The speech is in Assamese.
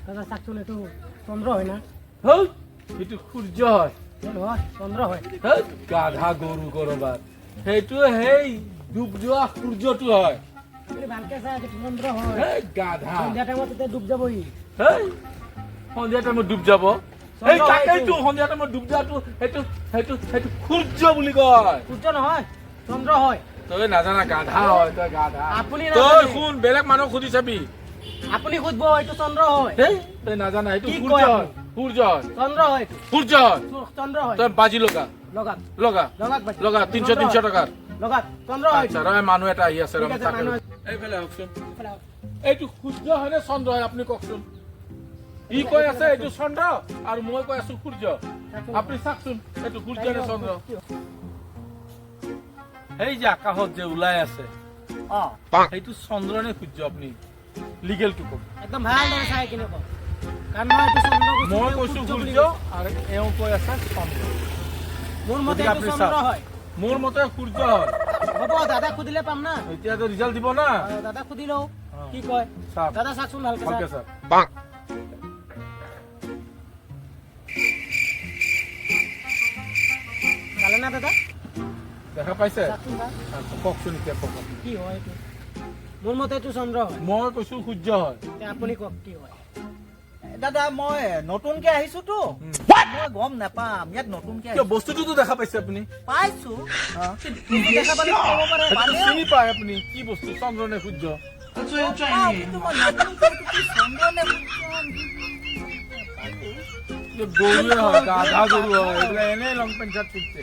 দাদা, চাওকচোন, এইটো চন্দ্ৰ হয় না? হেই, সেইটো সূৰ্য হয়। এই নহয়, চন্দ্ৰ হয়। হেই, গাধা গৰু কৰবাত, সেইটো সেই ডুব যোৱা সূৰ্যটো হয়। এই ভালকে চা, এইটো চন্দ্ৰ হয়। হেই গাধা। সন্ধিয়া টাইমত তেতিয়া ডুব যাবহি। হেই, সন্ধিয়া টাইমত ডুব যাব? সেই চন্দ্ৰ হয়। তাকেইতো, সন্ধিয়া টাইমত ডুব যোৱাটো সেইটো সেইটো সেইটো সূৰ্য বুলি কয়। সূৰ্য নহয়, চন্দ্ৰ হয়। তই নাজানা, গাধা হয় তই, গাধা। আপুনি তই নাজানে। শুন, বেলেগ মানুহক সুধি চাবি। আপুনি সুধিব, এইটো চন্দ্ৰ হয়। হেই, তই নাজানা, সেইটো কি সূৰ্য কয় হয়। আপুনি? সূৰ্য হয়। চন্দ্ৰ হয় এইটো। সূৰ্য হয়। চন্দ্ৰ হয়। তই বাজি লগা। লগাক। লগা। লগাক বাজি। লগা 300, চন্দ্ৰ 300 হয়। টকাৰ। লগাক, চন্দ্ৰ হয়। আচ্ছা, ৰ, মানুহ এটা আহি আছে, ৰ। ঠিক আছে, তাকে মানুহ। এইফালে আহকচোন। এইটো সূৰ্য হয় নে চন্দ্ৰ হয়, আপুনি কওকচোন। ই কৈ আছে এইটো চন্দ্ৰ আৰু মই কৈ আছো সূৰ্য। আপুনি চাওকচোন, এইটো সূৰ্য নে চন্দ্ৰ? সেই যে আকাশত যে ওলাই আছে, সেইটো চন্দ্ৰ নে সূৰ্য, আপুনি লিগেলটো কওক। একদম ভালদৰে চাই কিনে কওক, কাৰণ মই এইটো চন্দ্ৰ কৈছো, মই তেওঁ কৈছো সূৰ্য বুলি সূৰ্য আৰু এওঁ কৈ আছে চন্দ্ৰ। মোৰ মতে গতিকে এইটো আপুনি চন্দ্ৰ চাওক। হয়। মোৰ মতে সূৰ্য হয়। হ'ব, দাদাক সুধিলে পাম না। এতিয়াতো ৰিজাল্ট দিব না। অ, দাদাক সুধি লওঁ। অ। কি কয়। চাওক। দাদা, চাওকচোন ভালকে। ভালকে চাওক। চাওক। চালে না দাদা? দেখা পাইছে? চাওকচোন ভাল। আচ্ছা, কওকচোন এতিয়া, কওক আপুনি। কি হয় এইটো? মোৰ মতে এইটো চন্দ্ৰ হয়। মই কৈছো সূৰ্য হয়। এতিয়া আপুনি কওক কি হয়। দাদা, মই নতুনকে আহিছোতো। মই গম নাপাম, ইয়াত নতুনকে কিয়? আহিছো। বস্তুটোতো দেখা পাইছে আপুনি? পাইছো। দেখা পালে ক'ব পাৰে। সেইটোতো পালেও চিনি পায় আপুনি, কি বস্তু, চন্দ্ৰ নে সূৰ্য? পাওঁ, কিন্তু মই নতুনকে এইটো কি চন্দ্ৰ নে সূৰ্য? গৰুৱে হয়, গাধা গৰু হয়, এইবিলাক এনেই লং পেণ্ট চাৰ্ট পিন্ধছে।